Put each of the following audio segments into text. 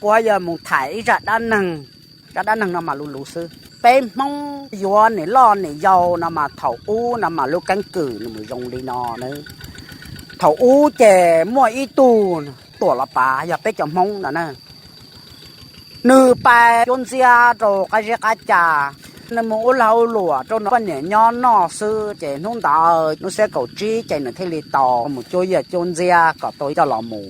Ua yog mus tham ib zaj dab neeg, zaj dab neeg no mas luv luv xwb. Peb Hmoob yuav niam loj niam yau no mas thaum ub no mas lub keeb kwm nws mus zoo li no na. Thaum ub ces muaj ib tug tuam los pav yog peb cov Hmoob no na, nws pais cuab ntxiab rau qab zeb qab ca, nws mus ua lag ua luam rau nws poj niam nyob noj xwb. Ces hnub ntawd hnub xiab kaum tsib ces nws thiaj li tau mus cuab yaj cuab ntxiab kom tau coj los mus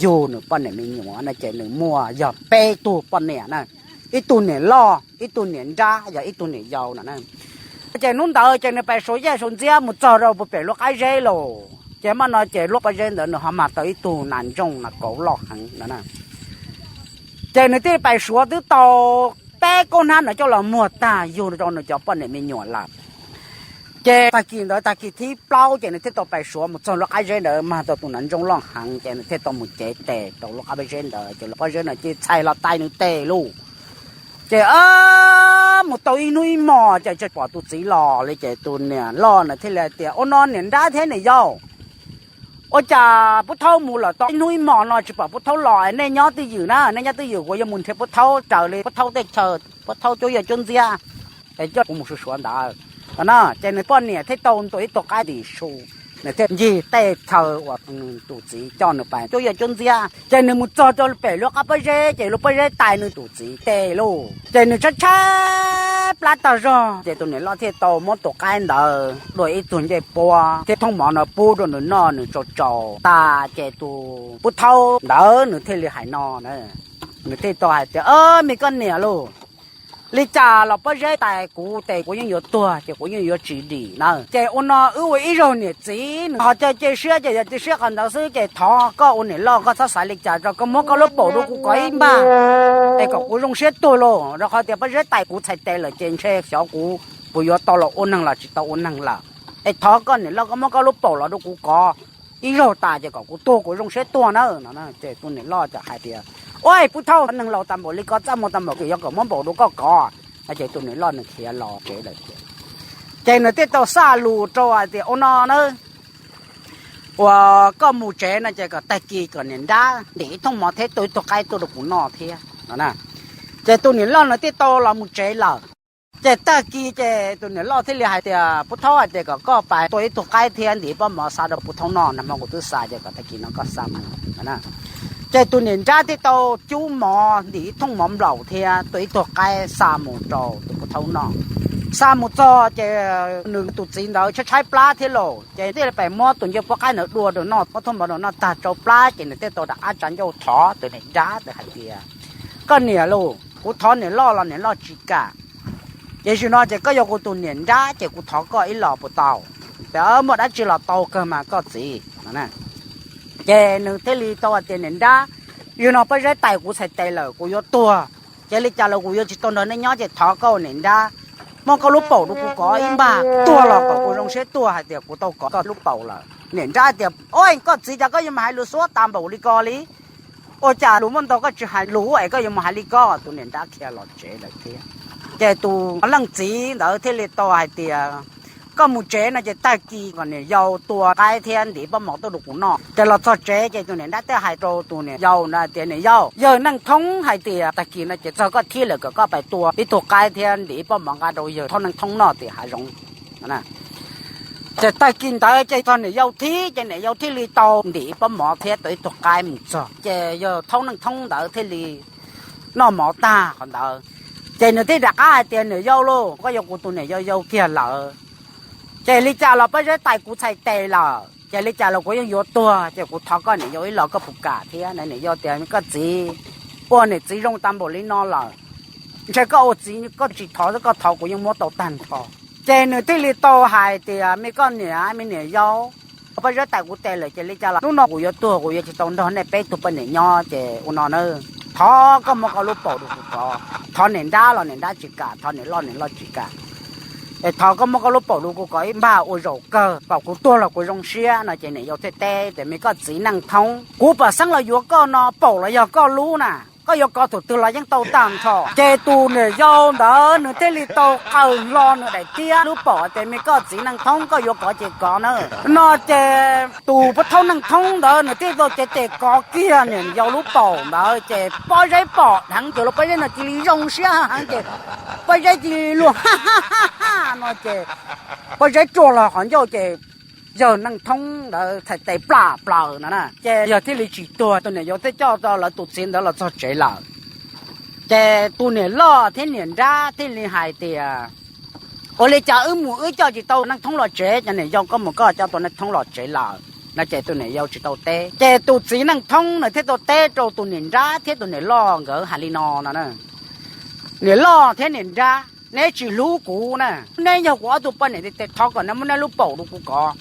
yug nws poj niam me nyuam no. Ces nws muaj yog peb tug poj niam na, ib tug niam loj, ib tug niam nrab, yog ib tug niam yau no na. Ces hnub ntawd ces nws pais suav yaj suav ntxiab mus txog rau puag pem lub qab zeb lawm. Ces hmo no ces lub pob zeb ntawd nws ho mag tau ib tug nas ntsooj nas kauv loj heev no na. Ces nws thiaj pais suav twb tau peb kauj hnab no coj los muag tag yug rau nws cov poj niam me nyuam lawm. Ces tag kis ntawd tag kis thib plaub ces nws thiaj tau pais suav mus txog lub qab zeb ntawd mag tau tus nas ntsooj loj heev, ces nws thiaj tau mus cev tes rau lub qab zeb ntawd. Ces lub pob zeb no ces txhais los tais nws tes lauj. Ces mus tau ib hnub ib hmos ces tsis pom tus txiv los li. Ces tus niam loj nws thiaj li hais tias, Ua no niam nrab thiab niam yau, ua cas Pub Thaub mus lawm tau ib hnub ib hmos no tsis pom Pub Thaub los? Nej nyob twj ywm na, nej nyob twj ywm, kuv yuav mus nrhiav Pub Thaub raws li Pub Thaub tej chaw, Pub Thaub cuab yaj cuab ntxiab, es coj kuv mus suav suav ntawd no na. Ces nws poj niam thiaj tau ntuas ib tug qaib ntim su, nws thiaj ncig tej chaw uas tus txiv coj nws pais cuab yaj cuab ntxiab. Ces nws mus txog rau pem lub qab pob zeb, ces lub pob zeb tais nws tus txiv tes lauj. Ces nws tshaib tshaib plab tag zog, ces tus niam loj thiaj tau muab tus qaib ntawd dua ib tug ncej puab thiab thooj mov no pub rau nws noj, nws tsau tsau tas. Ces tus Pub Thaub ntawd nws thiaj li hais no na, nws thiaj tau hais tias, Me koj niam lauj, li cas los pob zeb tais kuv tes kuv yeej yuav tuag, ces kuv yeej yuav tsis dim na. Ces ua no wb ua ib zaug niam txiv, nws ho caw cia siab ces yog cia siab qhov ntawd xwb. Ces thov koj ua niam loj koj txhob xav li cas, rau koj muab koj lub paum rau kuv kov ib npag, es kom kuv zoo siab tuag lauj, rau qhov tias pob zeb tais kuv txhais tes lawm ces ntshe xyov kuv puas yuav tau los ua neeg los tsis tau ua neeg lawm. Es thov koj niam loj koj muab koj lub paum los rau kuv kov ib zaug tas ces kom kuv tuag kuv zoo siab tuag na no. Ces tus niam loj txawm hais tias, Ua, Pub Thaub, neeg laus tas npaum li ko, txaj muag tas npaum li ko, yog kom muab npaum rau koj kov no. Ces tus niam loj nws khiav los tsev lawm. Ces nws thiaj tau xa lus rau hais tias, Ua no na, uas koj mus tsev no ces kom tag kis kom niam nrab ntim ib thooj mov thiab tua ib tug qaib tuaj rau kuv noj thiab no na. Ces tus niam loj nws thiaj tau los mus tsev lawm. Ces tag kis ces tus niam loj thiaj li hais tias Pub Thaub hais tias kom koj pais tua ib tug qaib thiab ntim pob mov xa rau Pub Thaub noj, nag hmo kuv twb xa, ces kom tag kis no koj xa mus no na. Ces tus niam nrab thiaj tau cub mov ntim ib thooj mov nplaum thiab tua ib tug qaib xa mus rau tus Pub Thaub noj. Xa mus txog ces nws tus txiv ntawd tshaib tshaib plab thiab lauj, ces thiaj li pais muab tus ncej puab qaib ntawd dua rau noj, muab thooj mov rau noj tag tsau plab, ces nws thiaj tau rov qab tsa ncauj thov tus niam nrab ntawd hais tias, Koj niam lauj, kuv thov niam loj los niam loj tsis kam. Ces zaum no ces koj yog kuv tus niam nrab ces kuv thov koj ib los puas tau? Tias, Muaj dab tsi los tau kawg mas koj txiv. Ces nws thiaj li tau hais tias, Niam nrab, zaum no pob zeb tais kuv txhais tes lawm, kuv yuav tuag. Ces li cas los kuv yuav tsis tau nrog nej nyob, ces thov koj niam nrab muab koj lub paum rau kuv kov ib npag tuag los kom kuv zoo siab tuag hais tias kuv tau kov koj lub paum lawm. Niam nrab tias, Ua, koj txiv, cas koj yuav mus hais lus xuab tas npaum li ko li? Ua cas lus muaj ntau koj tsis hais lus es koj yuav mus hais li ko? Tus niam nrab khiav los tsev lawm thiab. Ces tus leej txiv ntawd thiaj li tau hais tias, Koj mus tsev no ces tag kis kom niam yau tua qaib thiab ntim pob mov tuaj rau kuv noj. Ces los txog tsev ces tus niam nrab thiaj hais rau tus niam yau ntawd tias, Niam yau, yawg Neej Thoob hais tias tag kis no ces txog koj thiab lawm, kom koj pais tua ib tug qaib thiab ntim pob mov nqa rau yawg Thaub Neej Thoob noj tim hav zoov. Ces tag kis ntawd ces txog niam yau thiab, ces niam yau thiaj li tau ntim pob mov thiab tua ib tug qaib mus txog. Ces yawg Thaub Neej Thoob ntawd thiaj li noj mov tag qhov ntawd, ces nws thiaj rov qab hais tias, Niam yau lauj, koj yog kuv tus niam yau yau kiag lawm. Ces li cas los pob zeb tais kuv txhais tes lawm, ces li cas los kuv yeej yuav tuag, ces kuv thov koj niam yau ib los koj puas kam thiab? Niam yau tias, Koj txiv, ua niam txiv zoo tas npaum li no lawm, ntshe koj ua txiv koj tsis thov, koj thov kuv yeej muab tau tag nrho. Ces nws thiaj li tau hais tias, Me koj niam, me niam yau, pob zeb tais kuv tes lawm, ces li cas los hnub no kuv yuav tuag, kuv yuav tsis tau nrog nej peb tug poj niam nyob, ces ua no na, thov koj muab koj lub paum rau kuv kov. Thov niam nrab los niam nrab tsis kam, thov niam loj niam loj tsis kam. Es thov koj muab koj lub paum rau kuv kov ib npag ua zaum kawg kom kuv tuag los kuv zoo siab no. Ces niam yau thiaj teb tias, Me koj txiv Neej Thoob, kuv pam xeeb los yuav koj no paum los yog koj lub na, koj yuav kov thaum twg los yeej tau tag nrho. Ces tus niam yau ntawd nws thiaj li tau qaws hlo nws daim tiab lub paum tias, Me koj txiv neej thoob, koj yuav kov ces kov na. No ces tus pab thaub neej thoob ntawd nws thiaj tau cev tes kov kiag niam yau lub paum ntawd ces pob zeb pom dheev ces lub pob zeb no cia li zoo siab heev ces pob zeb cia li luag no ces pob zeb tsuag los qhov ncauj ces yawg neej thoob ntawd txhais tes plam plaws no na. Ces yawg thiaj li tsis tuag, tus niam yau thiaj coj tau lawv tus txiv ntawd los txog tsev lawm. Ces tus niam loj thiab niam nrab thiaj li hais tias, Ua li cas wb mus wb coj tsis tau neej thoob los tsev? Cov niam yau, koj mus koj coj tau neej thoob los tsev lawm no ces tus niam yau tsis tau teb. Ces tus txiv neej thoob nws thiaj tau teb rau tus niam nrab thiab tus niam loj nkawd hais li no no, Niam loj thiab niam nrab, neb tsis hlub kuv na. Neb yog kuv ob tug poj niam tiag tiag, thov kom neb muab neb lub paum rau kuv kov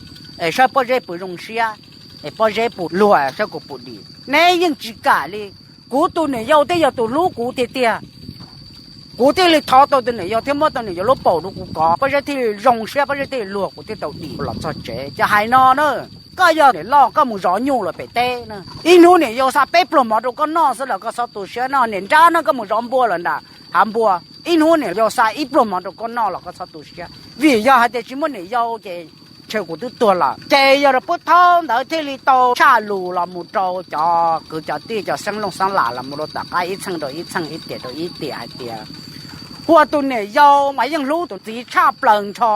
es saib pob zeb puas zoo siab, es pob zeb puas luag, saib kuv puas dim. Neb yeej tsis kam li. Kuv tus niam yau thiaj yog tus hlub kuv tiag tiag. Kuv thiaj li thov tau tus niam yau thiab muab tau niam yau lub paum rau kuv kov, pob zeb thiaj li zoo siab, pob zeb thiaj li luag, kuv thiaj tau dim los txog tsev. Ces hais no na, koj yog niam loj koj mus zov nyuj lawm pem teb na, ib hnub niam yau xa peb pluag mov rau koj noj xwb los koj txhob tu siab no. Niam nrab no, koj mus zov npua lawm nram hav npua, ib hnub niam yau xa ib pluag mov rau koj noj los koj txhob tu siab. Vim yog hais tias tsis muaj niam yau ces ntshe kuv twb tuag lawm. Ces yog rau pab thaub ntawd thiaj li tau tshaj lus los mus rau cov kwv cov tij cov xeeb looj xeeb lam los mus rau tom qab ib txheej rau ib txheej ib tiam rau ib tiam hais tias, ua tus niam yau mas yeej hlub tus txiv tshaj plaws nrho,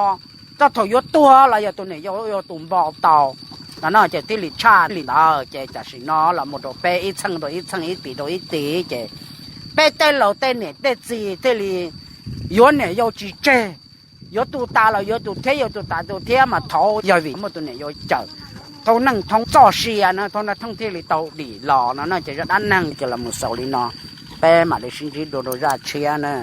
txog thaum yuav tuag los yog tus niam yau yog tus npo tau. No no ces thiaj li tshaj li ntawd ces tam sim no los mus rau peb ib txheej rau ib txheej ib tiam rau ib tiam ces peb tej laus tej niam tej txiv thiaj li yuav niam yau tsis tseg, yuav tus tas los yuav tus thiab, yuav tus tas tus thiab mas thaum yog vim muaj tus niam yau cawm, thaum neej thoob txoj sia no thaum neej thoob thiaj li tau dim los no no ces zaj dab neeg ces los mus xaus li no, peb mam li sib ntsib dua rau zaj tshiab na.